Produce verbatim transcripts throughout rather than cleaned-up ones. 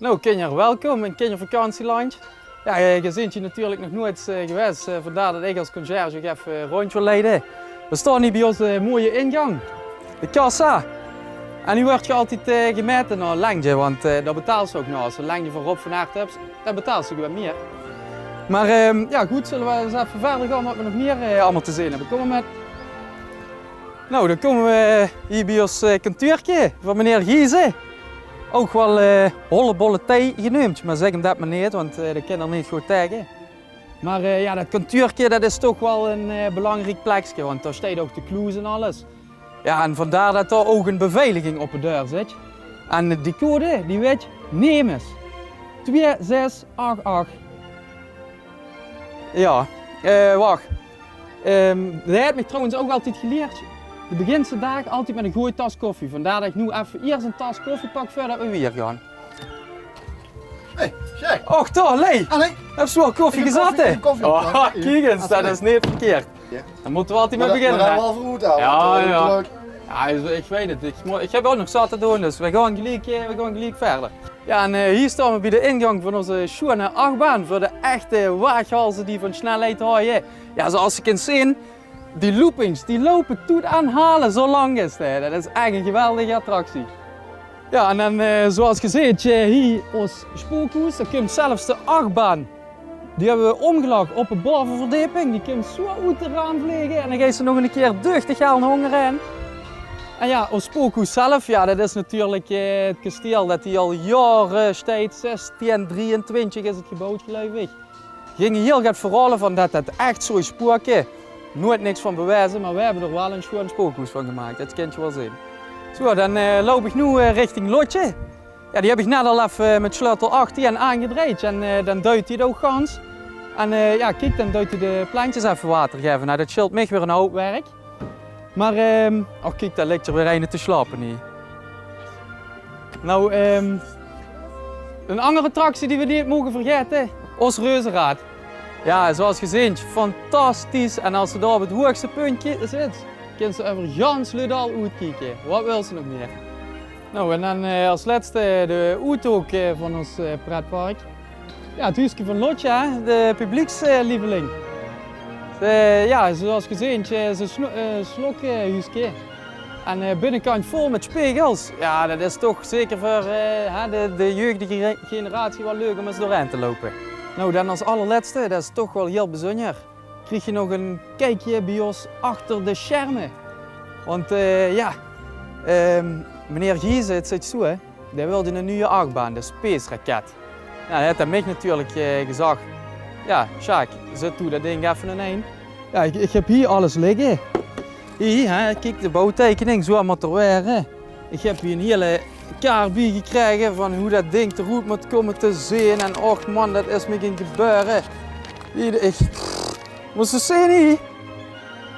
Nou, kinjer, welkom in kinjervakantielandj. Jao, eh, geer zeet hie natuurlik nog noeits, eh, gewaes, eh, vandaar det ich es conciërge ouch effe, eh, róndj wil leide. Veer staon hie bie ózze, eh, mooie ingank, de kassa. En hie wuuertj altied, eh, gemaete nao lengdje, want, eh, dao betaals se ouch nao. Es se lengdje van Rob van Aert höbs, dan betaals se gewoon mieër. Mer, ehm, jao, good, zölle veer ins effe wiejer gaon waat veer nog mieër, eh, allemaol te zeen höbbe. Kóm mer mit. Nou, dan kómme veer hie bie ós, eh, kantuurke van meneer Giese. Ouch waal, eh, Hollebolle Thei geneumdj, mer zèk 'm det mer neet, want, eh, dae kin d'r neet good taenge. Mer, eh, jao, det kantuurke, det is toch waal ein, eh, belangriek plekske, want dao steit ouch de kloes en alles. Jao, en vandaar det dao ouch ein beveiliging op de deur zit. En die code, die wit Nemes. Twieë zes ach ach. Jao, eh, wach. Ehm, dae haet mich trouwens ouch altied gelierd: de begins de daag altied mit ein gooj tas koffie. Vandaar det ich noe effe iers ein tas koffie pak veurdet veer wiejer gaon. Hey, zeg. Och, toch, Lei. Ah, nee. Höbs se waal koffie gezatte? Koffie, koffie. Oh, kiek ins, det is neet verkeerd. Jao. Dan mótte veer altied mit beginne, hè? Mer det waal veur oet, hè? Jao, jao. Jao, ich weit 't. Ich mo-, ich höb ouch nog zat te doon, dus veer gaon geliek, eh, veer gaon geliek wiejer. Jao, en, eh, hie staon veer bie de ingank van ózze sjoeane achbaan veur de echte waaghalze die van snelheid haoje. Jao, zoeas se kins zeen, die loopings, die loupe toet aan hale, zo lang is 't, hè. Det is ech ein geweldige attractie. Jao, en dan, eh, zoeas geer zeet, eh, hie ós spookhoes, dao kump zelfs de achbaan. Die höbbe veer ómgelag op de baoveverdeping. Die kump zo oet de raam vlege en dan geis se nog ein kier duchtig hel nao ónger. En jao, ós spookhoes zelf, jao, det is natuurlik, eh, 't kasteel det hie al jaore steit. Zestien drieëntwintig is 't geboewd, geluif ich. Ginge hieël get verhaole van det det ech zoj spoke. Noeats niks van bewaeze, mer veer höbbe d'r waal ein sjoean spookhoes van gemaak. Det kins se waal zeen. Zo, dan, eh, loup ich noe, eh, richting Lotje. Jao, die höb ich net al effe mit sleutel achtieën aangedrejd en, eh, dan duit die 't ouch gans. En, eh, jao, kiek, dan duit die de plentjes effe water gaeve. Nou, det sjeelt mich weer ein houp werk. Mer, ehm, och, kiek, dao ligk d'r weer eine te slaope hie. Nou, ehm, ein anger attractie die veer neet moge vergaete, ós reuzeraad. Jao, zoeas geer zeet, fantastisch. En es se dao op 't hoegste puntje zits, kins se euver gans Leudal oetkieke. Waat wils se nog mieër? Nou, en dan, eh, es lètste de oethook, eh, van ós, eh, pretpark. Jao, 't huuske van Lotje, hè, de publiekslieveling. Eh, jao, zoeas geer zeet, eh, is ein sno-, eh, slokhuuske. En, eh, binnekantj vol mit spegels. Jao, det is toch zeker veur, eh, hè, de, de jeugdige re-, generatie waal leuk óm ins doorhaer te loupe. Nou, dan es allerlètste, det is toch waal hieël bezunjer, krieg geer nog ein kiekje bie ós achter de scherme. Want, eh, jao, ehm, meneer Giese, 't zit zo, hè, dae wiltj ein nuje achbaan, de Space Raket. Jao, dae haet aan mich natuurlik, eh, gezag: "Jao, Sjaak, zèt doe det dink effe in ein." Jao, ich, ich höb hie alles ligke. Hie, hè, kiek, de bouwteikening, zo mót 't waere. Ich höb hie ein hieël kaart biegekrege van wie det dink d'roet mót kómme te zeen. En och man, det is mich ein gebeure. Hie, ich, pff, mós se zeen, hie.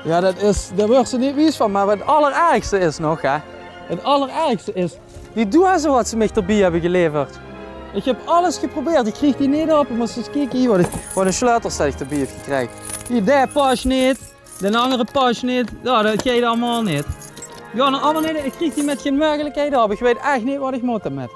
Jao, det is, dao wuuertj se neet wies van. Mer waat 't allerergste is nog, hè. 't Allerergste is die doeze waat ze mich d'rbie höbbe geleverd. Ich höb alles geprobeerd, ich krieg die neet ope. Mós se ins kieke hie, waat ein, waat ein sleutels det ich d'rbie höb gekrege. Hie, dae pas neet, dae angere pas neet. Jao, det geit allemaol neet. Jao, allemaol neet. Ich krieg die mit gein meugelikheid ope. Ich weit ech neet waat ich mót d'rmit.